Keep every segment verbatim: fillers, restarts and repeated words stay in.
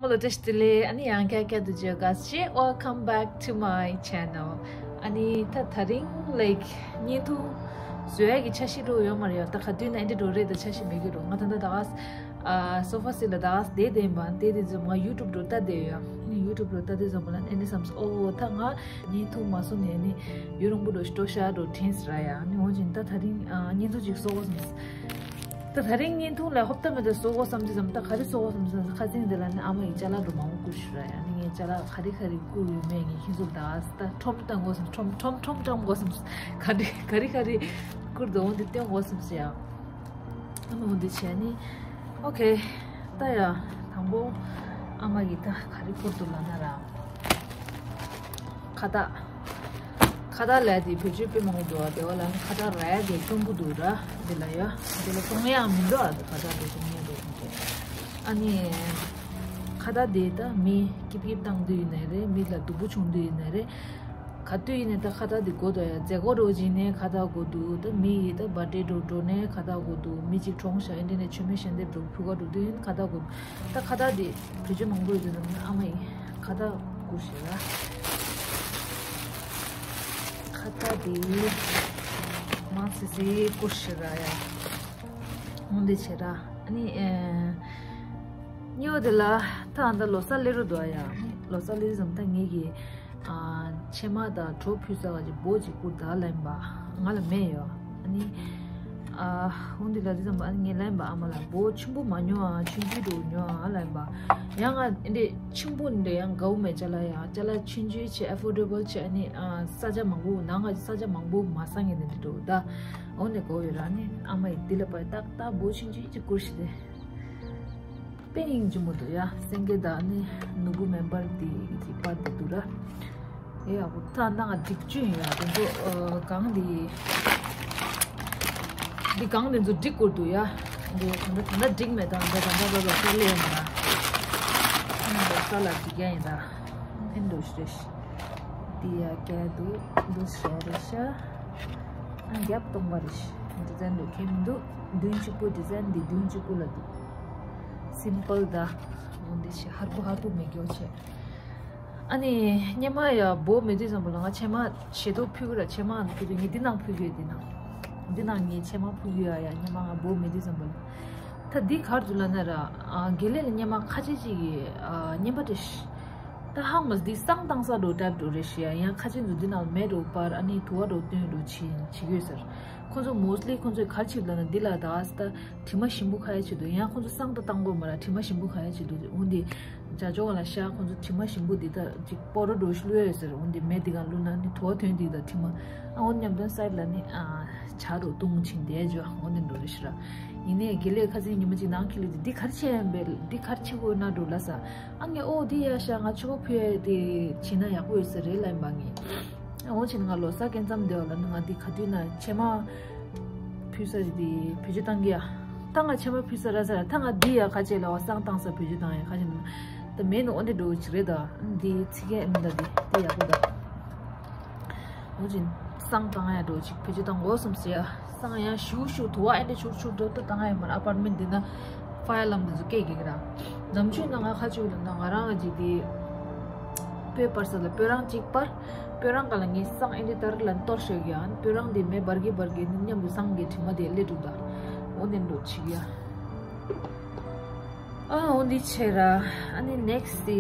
ལོ་བཀྲ་ཤིས་བདེ་ལེགས། ཨ་ནི་ཡང་བསྐྱར་བསྐྱར་དུ་བརྗོད་དགའ་བྱེད། Welcome back to my channel. ཨ་ནི་ད་དེ་རིང་ལའིག་བརྙན་ཐུང་བཟོ་ཡ་གི་འཆར་གཞི་འདྲ་ཡོད་མ་རེད་ཡ། ད་ག་དུས་ན་ཨེ་འདྲ་འགྲོ་རེད་ད་འཆར་གཞི་མེད་གི་རོ། ང་ད་ད་ད་ག་ཨ་སོ་ཕ་སི་ལ་ད་ག་བསྡད་བསྡད་པ་བསྡད་དེ་ཙམ་ང་ཡུ་ཊུབ་འགྲོ་ལྟ་བསྡད་ཡོད་ཡ། ཨ་ནི་ཡུ་ཊུབ་འགྲོ་ལྟ་དུས་ཙམ་པ་ལ་ཨེ་འདྲ་བསམ་སོང་། ཨོ་ད་ང་བརྙན་ཐུང་མ་བཟོ་ནས་ཨ་ནི་ཡུན་རིང་པོ་འགྲོ་ཞིག་འགྲོ་ཤག་འགྲོ་དྲན་སོང་ར་ཡ། ཨ་ནི་འོན་ཀྱང་ད་དེ་རིང་ཨ་བརྙན་ཐུང་ཅིག་བཟོ་དགོས་བསམ་སོང་། ད་དེ་རིང་བརྙན་ཐུང་ལ་ཧོབ་ཏེ་མེད་དེ་བཟོ་དགོས་བསམ་དུས་ཙམ་ད་ག་རེ་བཟོ་དགོས་བསམ་སོང་། ཁ་སང་དེ་ལ་ནི་ཨ་མ་ཡིས་ཅ་ལག་འགྲོ་མང་པོ་བསྐུར་ཤག་ར་ཡ། ཨ་ནི་ངས་ཅ་ལག་ག་རེ་ག་རེ་བསྐུར་ཡོད་མེད་ངས་ཁྱེད་ཚོ་ལ་ད་ད་ཁྲོམ་བཏང་དགོས་བསམ། ཁྲོམ་ཁྲོམ་ཁྲོམ་བཏང་དགོས་བསམ། ག་རེ་ག་རེ་ག་རེ་བསྐུར་འདུག་འོན་ཏེ་སྟོན་དགོས་བསམ་སོང་ཡ། ཨ་མ་འོན་ཏེ་བྱས་ནི། ཨོ་ཁེ། ད་ཡ། དང་པོ་ཨ་མ་གིས་ད་ག་རེ་བསྐུར་འདུག་ལབ་ན་ར། ཁ་བཏགས། ཁ་བཏགས་ལབ་དེ་བེད་སྤྱོད་དཔེ་མང་པོ་འདུག་ཨ། དེ་བ་ལ་ནི་ཁ་བཏགས་རག་ཡ་དེ་སྐྱོ་པོ་འདུག་ར། དེ་ལ་ཡ། དེ་ལ་གཏོང་ཡ་མི་འདུག་ཨ། ཁ་བཏགས་དེ་གཏོང་ཡ་དེ་གཏོང་གི། ཨ་ནི། ཁ་བཏགས་དེ་ད་མི་སྐྱིད་སྐྱིད་བཏང་དུས་ཡིན་ནའི་རེད། མི་ལ་སྡུག་པོ་བྱུང་དུས་ཡིན་ནའི་རེད། ག་དུས་ཡིན་ནའི་ད་ཁ་བཏགས་དེ་དགོས་འདུག་ཡ། མཛད་སྒོ་འདྲ་བྱས་ནའི་ཁ་བཏགས་དགོས་འདུག་ད་མི་ཡི་ད་བར་ཐི་ཌེ་འདྲ་འགྲོ་ནའི་ཁ་བཏགས་དགོས་འདུག་མི་གཅིག་གྲོངས་ཤག་ཨེ་འདྲ་ནས་མཆོད་མེ་ཞལ་འདེབས་འདྲ་ཕུལ་ག་འགྲོ་དུས་ཡིན་ཁ་བཏགས་དགོས་འདུག་ད་ཁ་བཏགས་དེ་བེད་སྤྱོད་མང་པོ་ཡོད་དུས་ཙམ་ནས་ཨ་མ་ཡིས་ཁ་བཏགས་བསྐུར་ཤག་ར། ཁ་བཏགས་དེ་མང་སི་སི་བསྐུར་ཤག་ར་ཡ། འོན་ཏེ་བྱས་ར། ཨ་ནི་ཨེ། གཉིས་པ་དེ་ལ་ད་ཨ་ད་ལོ་གསར་སླེབས་རོགས་འདུག་ཨ་ཡ། ལོ་གསར་སླེབས་ཙམ་ད་ངེད་ཀྱིས་ཨ་ཕྱེ་མར་དང་གྲོ་ཕུལ་ས་ག་ཅིག་འབོ་ཅིག་བསྐུར་ད་ལབ་ཡིན་པ། ང་ལ་མེད་ཡོད། ཨ་ནི་ཨ་འོན་ཏེ་ལ་དེ་ཙམ་པ་ཨ་ནི་ངས་ལབ་ཡིན་པ། ཨ་མ་ལ་འབོ་ཆེན་པོ་མ་ཉོ་ཨ། ཆུང་ཆུང་འདྲ་ཉོ་ཨ་ལབ་ཡིན་པ། ཡང་ང་འདི་ཆེན་པོ་འདི་ཡང་དགའ་བོ་མེད། ཅ་ལག་ཡང་ཅ་ལག་ཆུང་ཆུང་བྱས་ཨ་ཕོར་ཌེ་བལ་བྱས། ཨ་ནི་ཨ་ས་ཆ་མང་པོ་ནང་ང་ས་ཆ་མང་པོ་མ་ས་ངེས་ནས་འདི་འགྲོ་ད། འོ་ནས་གོ་ཡོད་ར། ནི་ཨ་མ་ཡིས་འདི་ལ་པའི་ཏག་ཏག་འབོ་ཆུང་ཆུང་ཅིག་བསྐུར་ཤི་དེ། དཔེ་སྙིང་རྗེ་མོ་འདུག་ཡ། སེང་གེ་དང་ནི་ནོར་བུ་མེ་འབར་དེ་གི་པར་དེ་འདུག་ར། ཨེ་ཡག་པོ། ད་ནང་སྒྲིག་ཆུ་ཡིན་ཡ། དེ་ཚོ་ཨ་གང་དེ། འདི་གང་དེ་ཚོ་སྒྲིག་དགོས་འདུག་ཡ། འདི་ད་ལྟ་ད་ལྟ་སྒྲིག་མེད་དང་འདི་ད་ལྟ་ར་ར་ས་ལེ་ཡིན་ད། ཨ་ནི་ས་ལ་སྒྲིག་ཡ་ཡིན་ད། ཨེ་འདུག་ཤི་རེ་ཤི། འདི་ཡ་སྐྱེ་འདུག་འདུག་ཤི་རེ་ཤི། ཨ་རྒྱབ་སྟོང་པ་རེད། ཌི་ཛའིན་འདུག་ཁྱད་མི་འདུག་མདུན་གཅིག་པོ་ཌི་ཛའིན་འདི་མདུན་གཅིག་པོ་ལ་འདུག་སིམ་པལ་ད། འོ་འདི་ཞིག་ཧར་པོ་ཧར་པོ་མེད་སྐྱོ་བྱས། ཨ་ནི་སྙེ་མ་ཡ་འབོ་མེད་དུས་ཙམ་པ་ལ་ང་ཕྱེ་མར་ཞལ་ཏོག་ཕུལ་གི་ར། ཕྱེ་མར་ཕུལ་དུས་ངས་འདི་ནང་ཕུལ་གི་ཡོད། འདི་ནང་འདི་ནང་ངས་ཕྱེ་མར་ཕུལ་གི་ཡོད་ཡ། སྙེ་མ་ང་འབོ་མེད་དུས་ཙམ་པ་ལ། ད་འདི་ག་རེ་འདུག་ལབ་ན་ར། ཨ་དགེ་ལེགས་ལ་སྙེ་མ་ཁ་ཤས་ཅིག་གིས་ཨ་རྔན་པ་སྤྲད་ཤག་ད་ཧང་མ་འདི་བསང་བཏང་ས་འདྲ་བོ་འདྲ་བོ་རེད་ཤག་ཡ། ཡང་ཁ་ཤས་ཚོ་འདི་ནང་མེ་འདྲ་བོ་སྤར། ཨ་ནི་དུ་བ་འདྲ་བོ་བཏོན་འདྲ་བོ་བྱེད་བྱེད་ཀྱི་ཡོད་ཟེར། ཁོ་ཚོ་མོ་སི་ལི་ཁོ་ཚོས་ག་རེ་བྱེད་ལབ་ན་འདི་ལ་ད་ད་དྲི་མ་ཞིམ་པོ་ཁ་ཡ་ཆེད་དུ། ཡང་ཁོ་ཚོ་བསང་ད་བཏང་དགོས་མ་ར། དྲི་མ་ཞིམ་པོ་ཁ་ཡ་ཆེད་དུ། འོ་འདི་ཇ་ཇོ་ག་ལ་ཤ་ཁོ་ཚོ་དྲི་མ་ཞིམ་པོ་འདི་ད་ཅིག་སྤོ་རོ་འདྲ་བོ་ཞིག་བླུགས་ཡོད་ཟེར། འོ་འདི་མེ་འདི་ག་བླུགས་ན་ནི་དུ་བ་ཐོན་འདི་ད་དྲི་མ། ཨ་འོ་མཉམ་དུ་སའིཌ་ལ་ནི་ཨ་ཇ་འདྲ་བོ་བཏུང་ཕྱིན་བསྡད་ཇོ། འོ་འདི་འདྲ་བོ་རེད་ཤག་ར། ཡིན་ནའི་དགེ་ལེགས་ཁ་སང་ཉི་མ་གཅིག་ནང་འཁྱེར་ལུས་ཏེ་འདི་ག་རེ་བྱས་ཡིན་པས། འདི་ག་རེ་བྱེད་དགོས་ན་འགྲོ་ལ་ས། ཨ་ངས་ཨོ་འདི་ཡ་ཤ་ང་ཆུ་བ་ཕུལ་ཡ་དེ་བྱེད་ན་ཡག་པོ་ཡོད་ས་རེད་ལབ་ཡིན་པ་ངས། ཨ་འོ་བྱས་ན་ང་ལོ་གསར་སྐབས་མཚམས་དེ་བ་ལ་ནི་ང་འདི་ག་དུས་ན་ཕྱེ་མར་ཕུལ་ས་རེད་དེ་བེད་སྤྱོད་བཏང་གི་ཡ། ད་ང་ཕྱེ་མར་ཕུལ་ས་ར་ས་ར། ད་ང་འདི་ཡ་ཁ་ཆེ་ལ་བ་བསང་བཏང་ས་བེད་སྤྱོད་བཏང་ཡ་ཁ་ཆེ་ན། ད་མེད་ནི་ཨོ་འདི་འགྲོ་ཅིག་རེད་ད། འདི་ཚིག་གས་མི་འདའ་འདི་འདི་ཡག་པོ་ད། འོ་ཅིན་བསང་བཏང་ཡ་འགྲོ་ཅིག་བེད་སྤྱོད་བཏང་དགོས་བསམ་ཟེར་ཡ། བསང་ཡ་ཞུ་ཞུ་དུ་བ་ཨེ་འདྲ་ཆུར་ཆུར་འགྲོ་ད་བཏང་ཡ་མར། ཨ་པར་མེན་འདི་ན་ཕ་ཡར་ལམ་འདི་ཚོ་སྐད་གེ་གི་ར། ནམ་ཆུ་ན་ང་ཁ་ཆུ་ལ་ན་ང་རང་ཅིག་དེ་སྤོས་སྤར་ས་ལ་སྤོས་རང་ཅིག་སྤར། སྤོས་རང་ག་ལ་ངས་བསང་ཨེ་འདྲ་དར་ལ་གཏོར་ཤོག་ཡ། སྤོས་རང་དེ་མེ་འབར་གི་འབར་གི་ནི་མཉམ་དུ་བསང་གི་དྲི་མ་དེ་སླེབས་འགྲོ་ད། འོ་འདི་འགྲོ་ཅིག་ཡ། ཨ་འོ་འདི་བྱས་ར། ཨ་ནི་ནེག་སི་དེ་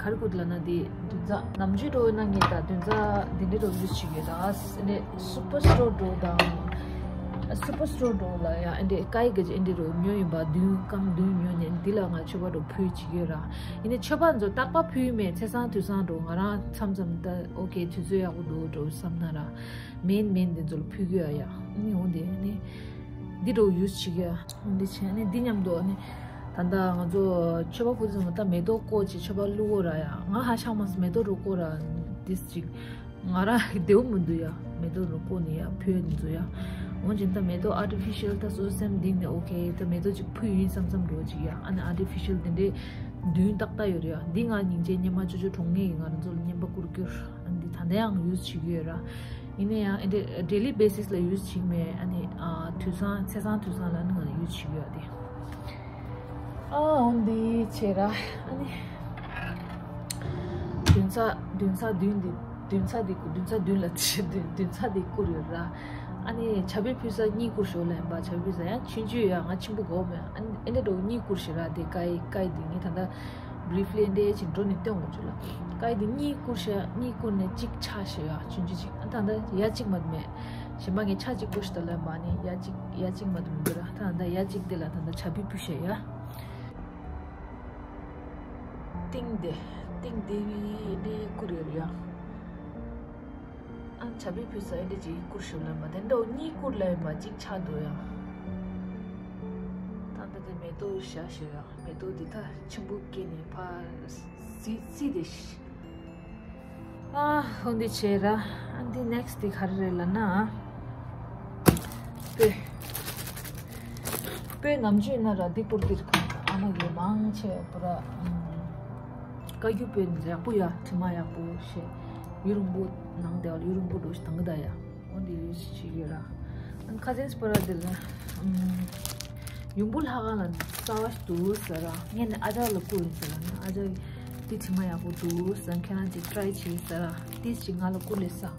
ག་རེ་བསྐུར་ལབ་ན་དེ་བདུན་ཚ་ནམ་རྒྱུན་འགྲོ་ན་ངས་ད་བདུན་ཚ་འདི་འདྲའི་འགྲོ་རྒྱུ་བྱེད་ཀྱི་ཡོད། ད་ཨ་ནི་སུ་པར་སི་ཊོར་འགྲོ་དང་། སུ་པར་སི་ཊོར་འགྲོ་ལ་ཡ་ཨེ་འདྲའི་སྐའི་གི་ཅིག་ཨེ་འདྲའི་འགྲོ་ཉོ་ཡིན་པ། བདུན་སྐམ་བདུན་ཉོ་ནས་འདི་ལ་ང་མཆོད་པ་འགྲོ་ཕུལ་བྱེད་ཀྱི་ཡོད་ར། ཡིན་ནའི་མཆོད་པ་ཚོ་རྟག་པར་ཕུལ་མེད། ཚེས་བཟང་དུས་བཟང་འགྲོ་ང་རང་མཚམས་མཚམས་ད་ཨོ་ཁེ་དུས་ཚོད་ཡག་པོ་འདུག་འགྲོ་བསམ་ན་ར། མེན་མེན་དེ་ཚོ་ལ་ཕུལ་གྱི་ཡོད་ཡ། ཨ་ནི་འོ་འདི་ཨ་ནི་འདི་འགྲོ་ཡུས་བྱེད་ཀྱི་ཡ། འདི་བྱས་ནས་འདི་མཉམ་དུ་ནི་ད་ལྟ་ང་ཚོ་མཆོད་པ་ཕུལ་དུས་ཙམ་པ་ད་མེ་ཏོག་བཀོག་ཅིག་མཆོད་པ་བླུག་གོ་ར་ཡ། ང་ཧ་ཤང་མ་སོང་མེ་ཏོག་རུ་བཀོག་ར་འདི་ཅིག་ང་ར་བདེ་བོ་མི་འདུག་ཡ། མེ་ཏོག་རུ་བཀོག་ནི་ཡ་ཕུལ་ནི་ཚོ་ཡ། འོན་ཀྱང་ད་མེ་ཏོག་ཨར་ཊི་ཕི་ཤལ་ད་སོ་སོ་སེམས་གཏིང་ནས་ཨོ་ཁེ་ད་མེ་ཏོག་ཅིག་ཕུལ་ཡིན་བསམ་བསམ་འགྲོ་ཅིག་ཡ། ཨ་ནི་ཨར་ཊི་ཕི་ཤལ་དེ་འདྲའི་མདུན་ཏག་ཏག་ཡོད་རེད་ཡ། འདི་ང་སྙིང་རྗེ་སྙེ་མ་ཅོ་ཅོ་གྲོང་ངེ་གི་ང་རང་ཚོ་ལ་རྔན་པ་བསྐུར་རྒྱུར་ཨ་ནི་འདི་ད་ལྟ་ཡང་ཡུས་བྱེད་ཀྱི་ཡོད་ར། ཡིན་ན་ཡང་ཨེ་འདྲ་ཌེ་ལི་བེ་སིས་ལ་ཡུས་བྱེད་མེད། ཨ་ནི་ཨ་དུས་སང་ཚེས་བཟང་དུས་སང་ལ་ནི་ང་ཡུས་བྱེད་ཀྱི་ཡོད་དེ། ཨ་འོ་འདི་བྱས་ར། ཨ་ནི་བདུན་ཚ་བདུན་ཚ་བདུན་འདི་བདུན་ཚ་འདི་བདུན་ཚ་བདུན་ལ་བདུན་བདུན་ཚ་འདི་བསྐུར་ཡོད་ར། ཨ་ནི་བྱ་ཕོའི་ཕུལ་ས་གཉིས་བསྐུར་ཞོར་ལ་ཡིན་པ། བྱ་ཕོའི་ཕུལ་ས་ཡང་ཆུང་ཆུང་ཡ། ང་ཆེན་པོ་དགོས་མེད། ཨ་ནི་ཨེ་འདྲ་འགྲོ་གཉིས་བསྐུར་ཞེས་ར། དེ་ཀའི་ཀའི་འདི་ངས་ད་ལྟ་briefly ཨེ་འདྲ་ཅིག་འགྲོ་ནས་སྟོན་དགོས་བྱུང་ལ། ཀའི་འདི་གཉིས་བསྐུར་ཞེས་གཉིས་བསྐུར་ནས་གཅིག་ཆག་ཞེས་ཡ། ཆུང་ཆུང་ཅིག་ཨ་ད་ལྟ་ཡ་གཅིག་མ་མེད། གཞན་པ་ངས་ཆ་གཅིག་བསྐུར་ཞེས་ད་ལ་མ་ནི་ཡ་གཅིག་ཡ་གཅིག་མ་དུ་མི་འདུག་ར། ད་ད་ཡ་གཅིག་དེ་ལ་ད་ད་བྱ་ཕོའི་ཕུལ་ཞེས་ཡ། ཏིང་དེ་ཏིང་དེ་བི་འདྲའི་བསྐུར་ཡོད་ཡ། ཨ་བྱ་ཕོའི་ཕུལ་ས་ཨེ་འདྲ་ཅིག་བསྐུར་ཞོར་ལ་མ་དེ་འདྲ་གཉིས་བསྐུར་ལ་ཡིན་པ་གཅིག་ཆག་འདུག་ཡ། ད་ད་དེ་མེ་ཏོག་བཞག་ཞོར་ཡ། མེ་ཏོག་འདི་ད་ཆེན་པོ་སྐྱེས་ནས་ཕར་སི་སི་དེ་ཤི། ཨ་ཧོ་འདི་བྱས་ར། ཨ་འདི་next དེ་ག་རེ་རེད་ལབ་ན། སྤོས། སྤོས་ནམ་རྒྱུན་ན་ར་འདི་བསྐུར་འདིར་གང་ཨ་མ་གི་མང་ཆེ་བ་ར། བཀའ་བརྒྱུད་སྤོས་ཡག་པོ་ཡ། དྲི་མ་ཡག་པོ་ཞེས་ཡུན་རིང་པོ་ནང་དེ་བ་ཡུན་རིང་པོ་འགྲོ་ཞིག་དང་གི་ད་ཡ། འོ་འདི་ཡོད་ཞིག་ཡོད་ར། ཁ་སེམས་སྤོ་ར་འདི་ལ་ཡུམ་བུ་ལྷ་ཁང་ལ་རྩ་བ་ཞིག་འདུག་ཟེར་ར། ངས་ནི་ཨ་ཅག་ལ་བསྐུར་ཡིན་ཟེར་ར། ནི་ཨ་ཅག་འདི་དྲི་མ་ཡག་པོ་འདུག་ཟེར། ཁྱེད་རང་ཅིག་try བྱེད་ཟེར་ར། འདི་ཞིག་ང་ལ་བསྐུར་ལེ་ས།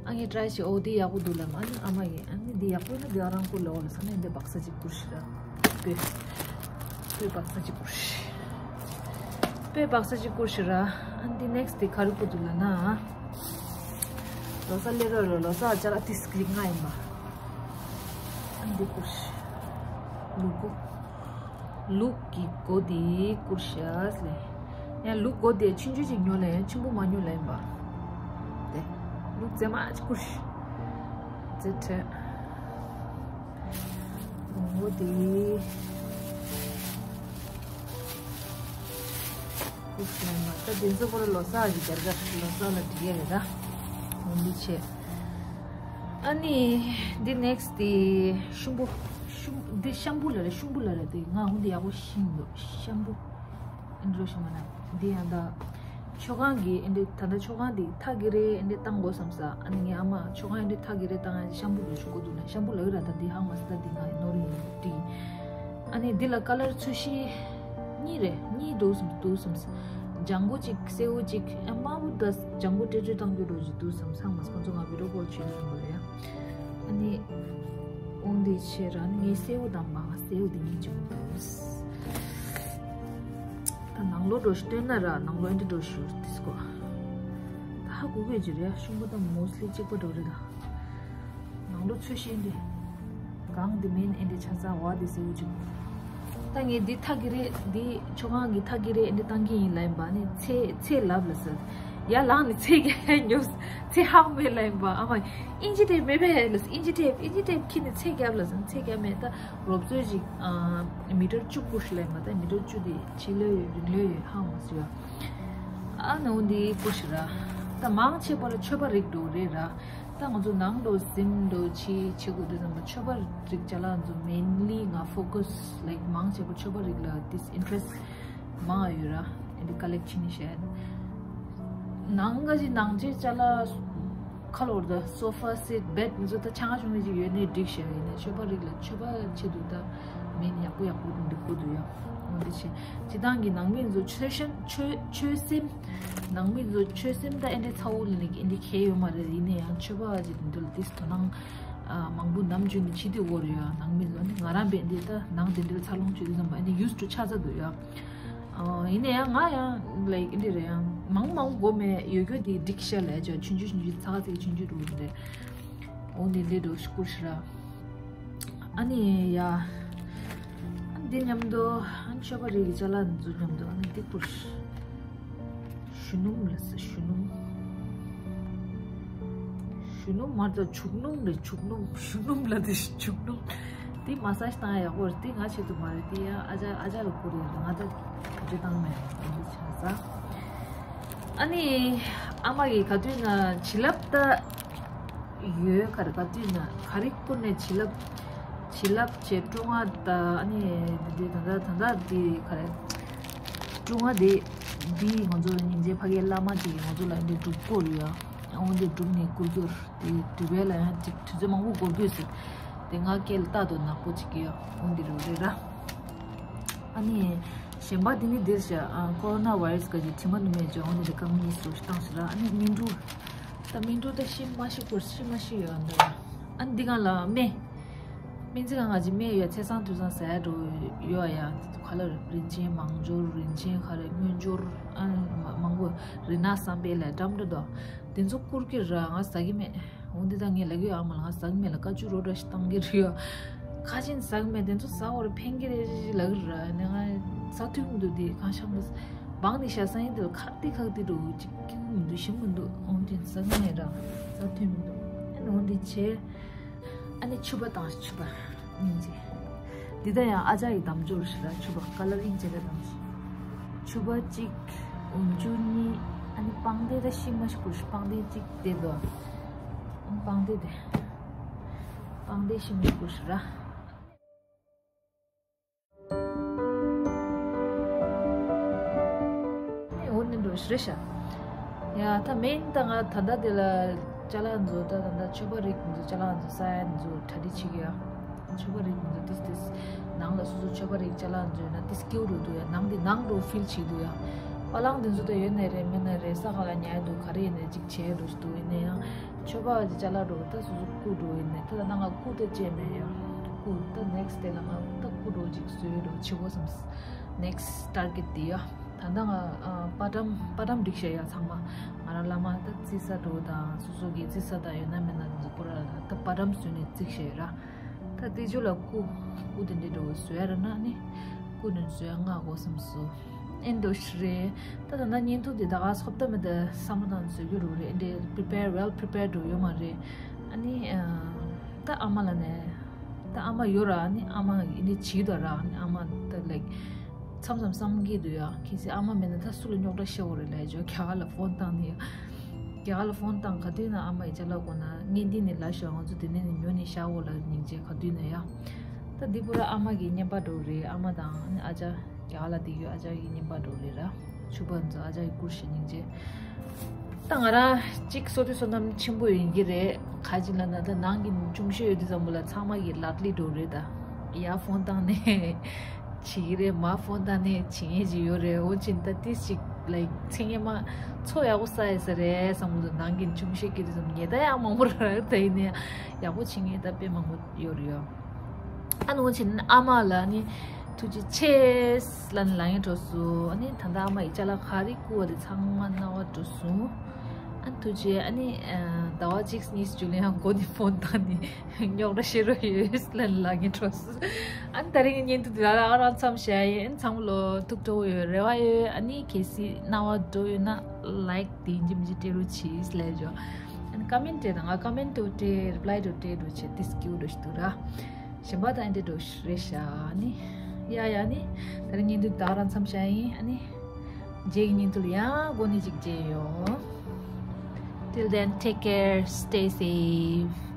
ཨ་ངས་try བྱེད། འོ་འདི་ཡག་པོ་འདུག་ལབ་མ། ཨ་ནི་ཨ་མ་ཡིན། ཨ་ནི་འདི་ཡག་པོ་ཡིན་ན་འདི་ཨ་རང་བསྐུར་ལེ། འོ་ལ་ས་ནས་འདི་སྦག་ས་ཅིག་བསྐུར་ཞིག་ར། སྤོས་སྤོས་སྦག་ས་ཅིག་བསྐུར་ཞིག་སྤོས་སྦག་ས་ཅིག་བསྐུར་ཞིག་ར། ཨ་ནི་འདི་next དེ་ག་རེ་བསྐུར་འདུག་ལབ་ན། ལོ་གསར་སླེབས་རོགས་རོགས། ལོ་གསར་ཅ་ལག་ཏིས་ཀི་ལྔ་ཡིན་པ། ཨ་འདི་བསྐུར་ཤག་ལུག་གོ། ལུག་གི་སྒོ་འདི་བསྐུར་ཤག་ལེ། ཡང་ལུག་སྒོ་དེ་ཆུང་ཆུང་ཅིག་ཉོ་ལེ། ཡང་ཆེན་པོ་མ་ཉོ་ལེ་ཡིན་པ། དེ་ལུག་རྫས་མ་ཅིག་བསྐུར་ཤག་རྫས་ཁྲལ། ལུག་སྒོ་འདི། ད་དེ་ཚོ་པོ་ར་ལོ་གསར་གྱི་རྒྱ་གར་ལོ་གསར་ལ་འགྲིག་ཡ་རེད་ད། འོ་འདི་བྱས། ཨ་ནི་འདི་next དེ་ཤུམ་བུ། ཤུམ་འདི་ཤམ་བུ་ལ་རེད། ཤུམ་བུ་ལ་རེད། དེ་ང་འོ་འདི་ཡག་པོ་ཤེས་མི་འདུག་ཤམ་བུ། ཨེ་འགྲོ་ཤི་མ་ན་འདི་ཡང་ད། མཆོད་ཁང་གི་ཨེ་འདྲ་ད་ལྟ་མཆོད་ཁང་འདི་ཐག་གི་རེ་ཨེ་འདྲ་བཏང་དགོས་བསམ་ས། ཨ་ནི་ངའི་ཨ་མ་མཆོད་ཁང་ཨེ་འདྲ་ཐག་གི་རེ་བཏང་ཡ་ཤམ་བུ་འགྲོ་ཆུག་གོ་འདུག་ན། ཤམ་བུ་ལ་ཡོད་ར། ད་འདི་ཧང་མ་སི་ད་འདི་ང་ནོར་ཡིན་འདི། ཨ་ནི་འདི་ལ་ཀ་ལར་ཚོས་གཞི་གཉིས་རེད། གཉིས་འདུག་བསམ་འདུག་བསམ། ལྗང་གུ་གཅིག་སེར་པོ་གཅིག་ཨ་དམར་པོ་ད་ལྗང་གུ་སྤྲོས་བྲལ་བཏང་རྒྱུ་འགྲོ་གི་འདུག་བསམ། ཚང་མ་ཁོང་ཚོ་ང་བི་ཌིའོ་ཀོལ་བྱེད་ཀྱི་ཡོང་གི་རེད་ཡ། ཨ་ནི་འོང་འདི་བྱས་ར། ཨ་ནི་ངའི་སེར་པོ་དང་མ་སེར་པོ་འདི་གཉིས་བྱུང་འདུག་ད་ནང་ལོགས་འགྲོ་ཞིག་སྟོན་ན་ར། ནང་ལོགས་ཨེ་འདྲ་འགྲོ་ཞིག་ཏིས་ཀོ། ད་ཧ་གོ་གི་ཅི་རེད། ཤུམ་བུ་དང་མོ་སི་ལི་གཅིག་པ་འགྲོ་རེད་ད། ནང་ལོགས་ཚོས་གཞི་འདི་གང་འདི་མིན་ཨེ་འདྲ་ཆ་ཚང་བ་འདི་སེར་པོ་གཅིག་ད་ངས་འདི་ཐག་གི་རེད། འདི་མཆོད་ཁང་གི་ཐག་གི་རེད། ཨེ་འདྲ་བཏང་གི་ཡིན་ལབ་ཡིན་པ། ནི་ཚེ་ཚེ་ལབ་ལ་ཟེར། ཡར་ལངས་ནས་ཚེ་ག་ཉོས། ཚེ་ཧང་མེད་ལབ་ཡིན་པ། ཨ་མ་ཨིན་ཇི་ཊེབ་མེད་པས་ལ་ཟེར། ཨིན་ཇི་ཊེབ་ཨིན་ཇི་ཊེབ་ཁྱེར་ནས་ཚེ་རྒྱབ་ལ་ཟེར། ཚེ་རྒྱབ་མེད་ད། རོབ་ཙམ་ཅིག་ཨ་མི་ཊར་བཅུ་བསྐུར་ཤིག་ལབ་ཡིན་པ། ད་མི་ཊར་བཅུ་འདི་ཆེ་ལོས་ཡོད་རིང་ལོས་ཡོད་ཧང་མ་ཟེར་ཡ། ཨ་ནི་འོ་འདི་བསྐུར་ཤིག་ར། ད་མང་ཆེ་བ་ལ་མཆོད་པ་རིགས་འགྲོ་རེད་ར། ད་ང་ཚོ་ནང་དུ་གཟིམ་དུ་ཆི་ཆི་དགོས་དུས་ཙམ་པ་མཆོད་པ་རིགས་ཅ་ལག་ང་ཚོ་མེན་ལི་ང་ཕོ་ཀ་སི་ལའིཀ་མང་ཆེ་བ་མཆོད་པ་རིགས་ལ་ཏིས་ཨིན་ཊི་རེ་སི་མང་ཡོད་ར། ཨེ་འདི་ཀ་ལེག་ཊི་བྱེད་ནི་བཤད། ནང་ག་ཅི་ནང་ཆེ་ཅ་ལག་ཁ་ལོར་ད་སོ་ཕ་སེ་ཊི་བེཌ་ང་ཚོ་ད་ཆང་ང་བྱུང་ནི་ཅིག་ཡོད་ནི་འགྲིག་ཤག་ཡིན་ནའི་མཆོད་པ་རིགས་ལ་མཆོད་པ་ཆེད་དུ་ད་མེན་ཡག་པོ་ཡག་པོ་འདི་དགོས་འདུག་ཡ། འོ་འདི་ཆེ་སྤྱི་བཏང་གི་ནང་མི་ཚོ་ཆོས་སེམས་ཆོས་ཆོས་སེམས། ནང་མི་ཚོ་ཆོས་སེམས་ད་ཨེ་འདྲའི་ཚ་བོ་ལ་ནི་ཨེ་འདྲའི་ཁྱད་ཡོད་མ་རེད། ཡིན་ན་ཡང་མཆོད་པ་ཅིག་འདི་འདྲ་ཏིས་དོ་སྣང་ཨ་མང་པོ་ནམ་རྒྱུན་ནས་བྱེད་དུས་འོར་ཡོད། ནང་མི་ཚོ་ནི་ང་རང་བས་འདི་ད་ནང་དེ་འདྲའི་འཚར་ལོངས་བྱེད་དུས་ཙམ་པ་ཨེ་འདྲའི་ཡུས་ཊུ་ཆགས་ཚར་འདུག་ཡ། ཨ་ཡིན་ན་ཡང་ང་ཡང་ལའིཀ་ཨེ་འདྲ་རེད། ཡང་མང་མང་གོ་མེད་ཡོད་རྒྱུ་དེ་འགྲིག་ཤག་ལས་ཅོ་ཆུང་ཆུང་ཆུང་ཆུང་ཚ་ཚིག་ཆུང་ཆུང་རུ་རེད། འོ་འདི་འདྲའི་འགྲོ་ཤི་བསྐུར་ཤི་ར། ཨ་ནི་ཡ། ཨ་འདི་མཉམ་དུ་ཨ་མཆོད་པ་རིགས་ཀྱི་ཅ་ལག་འཛུགས་མཉམ་དུ་ཨ་ནི་འདི་བསྐུར། ཞུ་སྣུམ་ལ་ཟེར། ཞུ་སྣུམ། ཞུ་སྣུམ་མ་རེད་ད། བྱུག་སྣུམ་རེད། བྱུག་སྣུམ། ཞུ་སྣུམ་ལ་དེ་བྱུག་སྣུམ། འདི་མ་སཱ་ཇི་བཏང་ཡག་པོ་རེད། འདི་ང་ཆེད་དུ་མ་རེད། འདི་ཡང་ཨ་ཅག་ཨ་ཅག་ལ་བསྐུར་ཡག་རེད། ང་ད་བུ་ཅོ་བཏང་མེད། འདི་ཆ་ཚང་། ཨ་ནི་ཨ་མ་གིས་ག་དུས་ན་བྱིན་རླབས་ད། ཡོད་ག་རེ་ག་དུས་ན་ག་རེ་བསྐུར་ནས་བྱིན་རླབས། བྱིན་རླབས་བྱས་སྤྲོ་བ་དང་ཨ་ནི་འདི་ད་ལྟ་ད་ལྟ་འདི་ག་རེ། སྤྲོ་བ་འདི་འདི་ང་ཚོ་སྙིང་རྗེ་ཕ་གིའི་བླ་མ་ཅིག་གིས་ང་ཚོ་ལ་འདི་སྒྲུབ་སྐོར་ཡོད། འོ་འདི་སྒྲུབ་ནས་བསྐུར་རྒྱུར་འདི་སྒྲུབ་པའི་ལ་ཡང་ཅིག་དུས་ཚོད་མང་པོ་འགོར་དུས་ཟེར། དེ་ང་སྐད་ལ་རྟག་ཏུ་ནག་པོ་ཅིག་གི་ཡོད། འོ་འདི་རུ་རེད་ར། ཨ་ནི་གཞན་པ་དེ་ནི་འདིར་བཞག་ཨ་ཀོ་རོ་ན་བྷ་རེ་སི་ག་ཅིག་དྲི་མ་ནུ་མེད་ཅོ་འོ་ནི་དེ་གང་ཉིས་སུ་བཏང་ཞིག་ར། ཨ་ནི་སྨིན་དྲུག་ད་སྨིན་དྲུག་ད་ཤི་མ་ཤི་སྐོར་ཤི་མ་ཤི་ཡོད་འདུག་ཨ་ནི་འདི་གང་ལ་སྨན། སྨན་རྩིས་ཁང་ང་ཅིག་སྨན་ཡོད་ཚེ་སང་དུས་སང་ཟ་ཡ་འགྲོ་ཡོད་ཡ། ཁ་ལ་རིན་ཆེན་མང་སྦྱོར་རིན་ཆེན་ཁ་རེ་དངུལ་སྦྱོར་ཨ་མང་པོ་རི་ན་བསམ་པའི་ལས་འགྲམ་འགྲོ་དོ། དེ་ཚོ་བསྐུར་གི་ར་ང་ཟ་གི་མེད། འོ་འདི་ད་ངས་ལབ་གི་ཡོད་ཨ་མ་ལ་ང་ཟ་གི་མེད་ལ་ཀ་ཅུ་རོ་འདྲ་ཞིག་བཏང་གི་རེད་ཡོད། ཁ་ཆེན་ཟ་གི་མེད་དེ་ཚོ་ཟ་བར་ཕན་གི་རེད་ལབ་གི་ར་ནས་ང་ཟ་ཐུབ་མི་འདུག་དེ་གང་ཤང་མི་འབངས་ནས་བཞག་ས་ཡིན་དེ་ལ་ཁ་གཏི་ཁ་གཏི་འགྲོ་ཅིག་སྐྱིད་པོ་མི་འདུག་ཞིམ་མི་འདུག་འོ་འདི་ཟ་གི་མེད་ར་ཟ་ཐུབ་མི་འདུག་ཨ་ནི་འོ་འདི་བྱས། ཨ་ནི་ཕྱུ་པ་དང་ཕྱུ་པ་སྙིང་རྗེ། འདི་ད་ཡང་ཨ་ཅག་གི་དམ་སྦྱོར་ཞིག་ལ་ཕྱུ་པ་ཀ་ལར་ཨིན་ཅེ་ལ་དམ་སྦྱོར། ཕྱུ་པ་གཅིག་འོམ་ཆུ་གཉིས། ཨ་ནི་པང་གདན་ད་ཤི་མ་ཤི་ཀུ་ཤི་པང་གདན་གཅིག་དེ་དོ། པང་གདན་དེ། པང་གདན་ཤི་མ་ཤི་ཀུ་ཤི་ར། འོ་ནི་འགྲོ་ཞིག་རེད་ཤག་ཡ་ད་མེན་ད་ང་ད་ལྟ་དེ་ལ་ཅ་ལག་འཛོ་ད་ད་ལྟ་མཆོད་པ་རིགས་འཛོ་ཅ་ལག་འཛོ་ས་ཡ་འཛོ་གྲ་སྒྲིག་བྱེད་ཀྱི་ཡ། མཆོད་པ་རིགས་འཛོ་ཏིས་ཏིས་ནང་ལ་སོ་སོ་མཆོད་པ་རིགས་ཅ་ལག་འཛོ་ཡོད་ན་ཏིས་སྐྱིད་རུ་འདུག་ཡ། ནང་དེ་ནང་རུ་ཕིལ་བྱེད་འདུག་ཡ། པ་ལང་དེ་འཛོ་ད་ཡོད་ནའི་རེད་མེད་ནའི་རེད་ས་ག་ལ་ཉལ་འདུག་ག་རེ་ཡིན་ནའི་ཅིག་བྱས་འགྲོ་ཞིག་འདུག་ཡིན་ན་ཡང་། མཆོད་པ་ཅ་ལག་འགྲོ་ད་སོ་སོ་སྐུ་འགྲོ་ཡིན་ནས་ད་ལྟ་ང་སྐུ་ད་བཅད་མེད་ཡ། སྐུ་ད་ནེག་སི་ཌེ་ལ་ང་ད་སྐུ་འགྲོ་ཅིག་བཟོས་འགྲོ་བྱེད་དགོས་བསམ། ནེག་སི་ཊར་གེ་ཊི་དེ་ཡ། ད་ལྟ་ང་ཨ་པར་ཊམ་པར་ཊམ་སྒྲིག་བྱས་ཡ་ཚང་མ་ང་རང་བླ་མ་ད་རྩི་ས་འགྲོ་དང་སོ་སོ་གི་རྩི་ས་དང་ཡོད་ན་མེད་ན་འཛུགས་པོ་ར་ད་པར་ཊམ་བཟོས་ནས་རྩིག་བྱས་ཡོད་ར། ད་དེ་ཇོ་ལ་སྐུ་སྐུ་དེ་འདྲའི་འགྲོ་བཟོས་ཡ་ར་ན་ནི་སྐུ་དེ་བཟོས་ཡ་ང་དགོས་བསམ་སོ། ཨེ་འདུག་ཤི་རེད། ད་ད་ལྟ་བརྙན་ཐུང་འདི་ད་ག་ཚོད་ལྟ་མི་ད་བསམ་བློ་བཏང་བཟོ་རྒྱུ་རུ་རེད། ཨེ་འདྲའི་པི་པེར་ཝེལ་པི་པེར་འགྲོ་ཡོད་མ་རེད། ཨ་ནི་ད་ཨ་མ་ལ་ནས་ད་ཨ་མ་ཡོད་ར། ཨ་ནི་ཨ་མ་ཨེ་འདྲའི་བྱིས་དོ་ར། ཨ་ནི་ཨ་མ་ད་ལེགས་མཚམས་མཚམས་བསམ་གྱི་འདུག་ཡ། གལ་སྲིད་ཨ་མ་མེད་ན་ད་སུ་ལ་རྙོག་དྲ་ཤེས་འོ་རེད་ལས་ཇོ་རྒྱ་གར་ལ་ཕོན་བཏང་ནི་ཡ། རྒྱ་གར་ལ་ཕོན་བཏང་ག་དུས་ན་ཨ་མ་ཡི་ཅ་ལག་གོ་ན་ངས་འདི་ནས་ལ་ཞོ་ང་ཚོ་དེ་ནས་ནི་ཉོ་ནས་བཞག་འོ་ལ་སྙིང་རྗེ་ག་དུས་ན་ཡ། ད་འདི་པུ་ར་ཨ་མ་གི་བརྙན་པར་འགྲོ་རེད། ཨ་མ་དང་ཨ་ཅག་རྒྱ་གར་ལ་བསྡད་ཡོད་ཨ་ཅག་གི་བརྙན་པར་འགྲོ་རེད་ར། ཕྱུ་པ་ཚོ་ཨ་ཅག་གི་སྐུར་ཞེ་སྙིང་རྗེ། ད་ང་རང་གཅིག་སོ་དུས་སོ་ནམ་ཆེན་པོ་ཡིན་གྱི་རེད། ག་ཅི་ལ་ན་ད་ནང་གི་ཅུང་ཤོས་ཡོད་དུས་ཙམ་པོ་ལ་ཚང་མ་གི་ལག་ལི་འགྲོ་རེད། ད་ཡ་ཕོན་བཏང་ནས་བྱེད་ཀྱི་རེད། མ་ཕོན་བཏང་ནས་བྱེད་ངེས་ཀྱི་ཡོད་རེད། འོ་ཅིན་ད་ཏིས་ཅིག་ལའིག་ཚེ་སྔོན་མ་ཚོ་ཡག་པོ་ས་ཡོད་ས་རེད་བསམ་གི་འདུག་ནང་གི་ཅུང་ཤོས་ཀྱི་དུས་ཙམ་ཉེ་ད་ཡག་མང་པོ་རེད། ད་ཡིན་ནས་ཡག་པོ་བྱེད་ངེས་ད་དཔེ་མང་པོ་ཡོད་རེད་ཡོད། ཨ་ནི་འོ་ཆེ་ཨ་མ་ལ་ནི་ཐུགས་རྗེ་ཆེ་ལ་ནི་ལ་ངན་འགྲོ་སོང་། ཨ་ནི་ད་ལྟ་ཨ་མ་ཡི་ཅ་ལག་ག་རེ་བསྐུར་བ་དེ་ཚང་མ་སྣང་བ་འགྲོ་སོང་། ཨ་ནི་ཐུགས་རྗེ་ཨ་ནི་ཟླ་བ་གཅིག་གཉིས་རྗེས་ལ་ཡང་མགོ་ནི་ཕོན་བཏང་ནི་རྙོག་དྲ་བཤད་རོགས་ཡོད་ལ་ནི་ལ་ངན་འགྲོ་སོང་། ཨ་ནི་ད་རིང་གི་བརྙན་ཐུང་འདི་ལ་ཨ་རང་མཚམས་བཞག་ཡིན། ཨ་ནི་ཚང་མ་ལོ་ཐུགས་སྤྲོ་བོ་ཡོད་རེ་བ་ཡོད། ཨ་ནི་གལ་སྲིད་སྣང་བ་འགྲོ་ཡོད་ན་ལའིག་དེ་ཡིན་གཅིག་མིན་གཅིག་སྤྲད་རོགས་གྱིས་ལས་ཇོ། ཨ་ནི་ཀ་མེན་ཊི་སྤྲད་དང་ང་ཀ་མེན་ཊི་དུ་སྤྲད་རི་པི་ལའི་དུ་སྤྲད་འགྲོ་བྱེད་ཏིས་སྐྱིད་འགྲོ་ཞིག་འདུག་ར། གཞན་པ་དང་ཨེ་འདྲ་འགྲོ་ཞིག་རེད་ཤག་ཨ་ནི། ཡ་ཡ་ཨ་ནི། ད་རིང་བརྙན་ཐུང་ད་ག་རང་མཚམས་བཞག་ཡིན། ཨ་ནི། རྗེས་ཀྱི་བརྙན་ཐུང་ལ་ཡང་མགོ་ནས་ཅིག་མཇལ་ཡོང་། Till then, take care, stay safe.